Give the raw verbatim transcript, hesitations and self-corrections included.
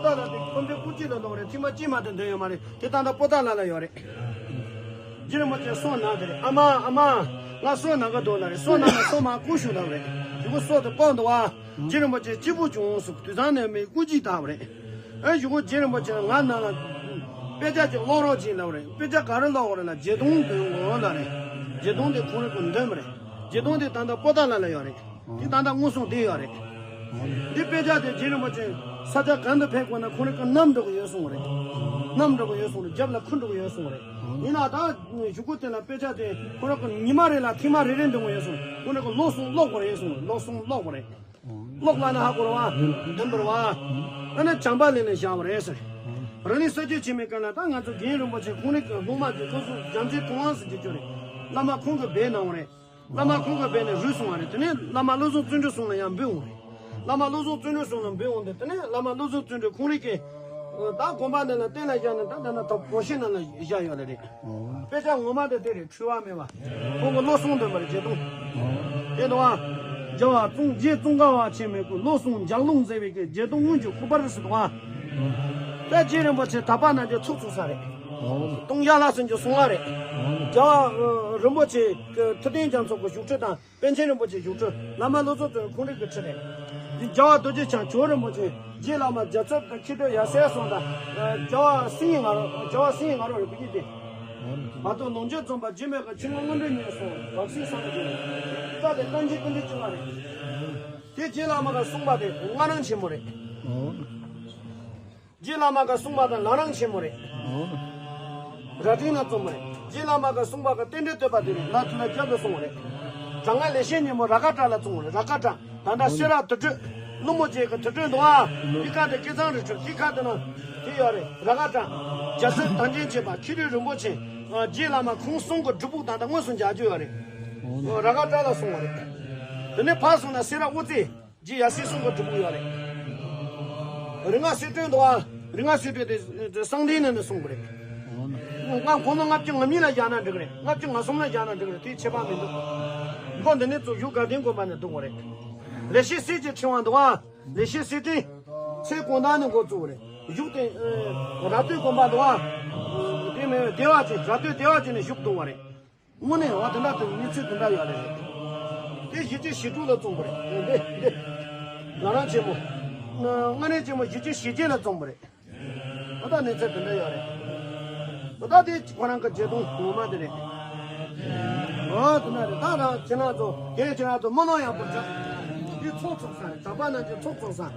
པོ་ཏཱ་ལ་དེ་ཁོང་པའི་སྐུ་དཀྱིལ་ལ་ལོག་རེད། ཐེངས་མ་གཅིག་མ་གཏོགས་འདོན་ཡོད་མ་རེད། དེ་ད་ལྟ་པོ་ཏཱ་ལ་ལ་ཡོད་རེད། རྗེ་རིན་པོ་ཆེ་སོ་ན་དེ་རེད། ཨ་མ་ཨ་མ། ང་སོ་ན་ག་འདུག་ལ་རེད། སོ་ན་ན་སོ་མ་ཀུ་ཤུ་ལ་རེད། གཞུག་གུ་སོ་དེ་སྤོ་འདུག་བ། རྗེ་རིན་པོ་ཆེ་སྐྱིད་པོ་བྱུང་སོང་། དུས་སང་ནས་མི་སྐུ་མཁྱེན་ལྟ་བུ་རེད། ཨ་གཞུག་གུ་རྗེ་རིན་པོ་ཆེ་ང་ན་ལ་དཔེ་ཆ་ཅིག་ཀློག་རོགས་གྱིས་ལབ་རེད། དཔེ་ཆ་ག་རེ་ཀློག་དགོས་རེད་ལ། བརྒྱད་སྟོང་འདོན་དགོས་ལ་རེད། བརྒྱད་སྟོང་དེ་ཁོང་རང་གིས་འདོན་པ་རེད། བརྒྱད་སྟོང་དེ་ད་ལྟ་པོ་ཏཱ་ལ་ལ་ཡོད་རེད། དེ་ད་ལྟ་དངོས་སུ་བསྡད་ཡོད་རེད། འདི་དཔེ་ཆ་དེ་རྗེ་རིན་པོ་ཆེ་ས་ཆ་གང་དུ་ཕེབས་དགོས་ན་ཁོང་རང་གིས་བསྣམས་འགྲོ་གི་ཡོད་གསུངས་རེད། བསྣམས་འགྲོ་གི་ཡོད་གསུངས་རེད། རྒྱབ་ལ་འཁུར་འགྲོ་གི་ཡོད་གསུངས་རེད། ཡིན་ན་ད་གཞུག་གུ་དེ་ལ་དཔེ་ཆ་དེ་ཁོང་རང་གིས་ཉི་མ་རེ་ལ་ཐེངས་མ་རེ་རེ་འདོན་གི་ཡོད་གསུངས། ཁོང་རང་གིས་ཀློག་གསུང་ཀློག་དགོས་རེད་གསུངས། ཀློག་གསུང་ཀློག་དགོས་རེད། ཀློག་ལ་ན་ཧ་གོ་ར་བ། འདོན་པར་བ། ཨ་ནི་བྱམས་པ་ལས་ནས་བཞག་པ་རེད་ཟེར། རང་ཉིད་ས་བཅད་ཆེན་མོའི་སྐབས་ལ་ད་ང་ཚོ་རྒན་རིན་པོ་ཆེ་ཁོང་རང་གི་སློབ་མ་དེ་སོ་སོ་རྒྱལ་མཚན་དུང་དབང་ཟེར་གྱི་ཅོ་རེད། བླ་མ་ཁོང་གིས་སྦས་གནང་བ་རེད། བླ་མ་ཁོང་གིས་སྦས་ནས་རུལ་སོང་བ་རེད། དེ་ནས་བླ་མ་བློ་བཟང་བརྩོན་འགྲུས་གསུམ་ལ་ཡང་འབུལ་འོང་རེད། བླ་མ་བློ་བཟང་བརྩོན་འགྲུས་གསུམ་ལ་འབུལ་འོང་དུས་དེ་ནས་བླ་མ་བློ་བཟང་བརྩོན་འགྲུས་ཁོང་རང་གིས་ད་དགོན་པ་འདི་ལ་གཏན་ལ་བཞག་ནས་ད་ད་ན་ད་བོ་ཤི་ན་ལ་བཞག་ཡོད་ལ་རེད། དཔེ་ཆ་ངོ་མ་དེ་དེ་རེད། འཁྲུལ་བ་མེད་པ། ཁོང་གི་བློ་གསུང་འདོན་པར་བྱེད་དོ། དེ་དུ་བ། རྒྱལ་བ་ཙོང་རྗེ་ཙོང་ཁ་པ་ཆེན་མོའི་སྐུ། བློ་གསུང་ལྗགས་ལུང་མཛད་པའི་སྐད། བརྒྱད་སྟོང་སྔོན་གྱི་སྐུ་པར་ཟེར་དུ་བ། ད་རྗེ་རིན་པོ་ཆེ་དག་པ་རྣམས་ཀྱི་ཚོགས་ཚོགས་ས་རེད། ལྟུང་བཤགས་ལ་སོགས་ཀྱི་གསུང་བ་རེད། རྒྱལ་བ་རིན་པོ་ཆེ་གི་ཐུབ་བསྟན་རྒྱ་མཚོ་གི་བཞུགས་ཁྲི་དང་པཎ་ཆེན་རིན་པོ་ཆེ་བཞུགས་ཁྲི། བླ་མ་བློ་བཟང་བརྩོན་ཁོང་རང་གི་ཁྲི་རེད། འདི་རྒྱལ་བ་རྡོ་རྗེ་འཆང་ཇོ་བོ་རིན་པོ་ཆེ་རྗེ་བླ་མ་རྒྱལ་ཚབ་དང་མཁས་གྲུབ་ཡབ་སྲས་གསུམ་དང་། རྒྱལ་བ་སེང་གེ་ང་རོ་རྒྱལ་བ་སེང་གེ་ང་རོ་རེད། བུ་གཉིས་ཏེ། མ་གཏོགས་ལོངས་སྤྱོད་རྩོམ་པ་འཇིགས་མེད་ཀྱི་ཆུ་ངོ་སྔོན་འགྲོའི་ཉེས་སོ་བབས་སེང་བསམ་གྱི་རེད། ད་དེ་གཏན་གྱི་ཀུན་འདུས་ཅི་ལ་རེད། དེ་རྗེ་བླ་མ་ག་གསུངས་པ་དེ་སྔ་རང་ཆེན་མོ་རེད། རྗེ་བླ་མ་ག་གསུངས་པ་དང་ལམ་རིམ་ཆེན་མོ་རེད། ར་སྤྲིན་ལ་རྩོམ་པ་རེད། རྗེ་བླ་མ་ག་གསུངས་པ་ག་རྟེན་འབྲེལ་བསྟོད་པ་དེ་རེད། ལ་དུ་ལ་རྒྱབ་ཏུ་སོང་བ་རེད། དྲང་ངེས་ལེགས་བཤད་སྙིང་པོ་ར་ག་བྲག་ལ་རྩོམ་པ་རེད། ར་ག་བྲག་ད་ལྟ་སེ་ར་དུར་ཁྲོད་ཀླུ་མོ་རྗེ་གི་དུར་ཁྲོད་འདུག་ཨ། འདི་ཁ་དེ་སྐལ་བཟང་རི་ཁྲོད་ཀྱི་ཁ་དེ་ན་དེ་ཡོད་རེད། ར་ག་བྲག་རྒྱལ་སྲས་དམ་ཅན་གཅེས་པ་མཁས་གྲུབ་རིན་པོ་ཆེ་རྗེ་བླ་མ་ཁོང་གསུམ་གི་སྒྲུབ་ཕུག་ད་ལྟ་དངོས་སུ་མཇལ་རྒྱུ་ཡོད་རེད། ར་ག་བྲག་ལ་སོང་བ་རེད། དེ་ནས་ཕར་སོང་ན་སེ་ར་དབུ་རྩེ། རྗེ་ཡབ་སྲས་གསུམ་གྱི་སྒྲུབ་ཕུག་ཡོད་རེད། རིག་སྔགས་གསེར་ཕྲེང་འདུག་ཨ། རིག་སྔགས་གསེར་ཕྲེང་དེ་གསང་ཐང་ནས་ནས་གསུངས་པ་རེད། ང་དགུང་ལོ་ལྔ་བཅུ་ང་གཉིས་ལ་བཞག་ན་འགྲིག་གི་རེད། ལྔ་བཅུ་ང་གསུམ་ལ་བཞག་ན་འགྲིག་གི་རེད། དེའི་ཁྱད་པར་མི་འདུག་མགོ་འདི་ནས་བཙུགས། གཞུག་དགའ་ལྡན་དགོན་པ་ནས་འདུག་པ་རེད། ལེགས་བཤད་གསེར་གྱི་ཕྲེང་བ་འདུག་ཨ། ལེགས་བཤད་གསེར་ཕྲེང་། ཚེ་གང་དག་ནས་འགོ་བཙུགས་པ་རེད། གཞུག་དེ་ར་སྟོད་དགོན་པ་འདུག་ཨ། དེ་མིན་བདེ་བ་ཅན། ར་སྟོད་བདེ་བ་ཅན་ནས་བཞུགས་འདུག་པ་རེད། དངོས་གནས་འོ་དེ་འདྲ་དེ་གནས་ཚུལ་དེ་འདྲ་ཡོད་རེད། དེ་ཞི་བྱེད་ཞི་ཕྲུག་ལ་བརྩམས་པ་རེད། འདི་འདི་ལམ་རིམ་ཆེན་མོ། ལམ་རིམ་ཆེན་མོ་ཞི་བྱེད་ཞི་བྱེད་ལ་བརྩམས་པ་རེད། འོ་ད་གནས་ཚུལ་དེ་འདྲ་ཡོད་རེད། འོ་ད་དེ་ཁོ་རང་གི་བརྒྱད་སྟོང་ངོ་མ་དེ་རེད། འོ་དེ་འདྲ་རེད། ད་རང་ཁྱེད་རང་ཚོ་དེ་ཁྱེད་རང་ཚོ་མི་ནོར་ཡང་པོ་འཇོག་དེ་ཚོགས་ཚོགས་ས་རེད། དག་པ་རྣམས་ཀྱི་ཚོགས་ཚོགས་ས།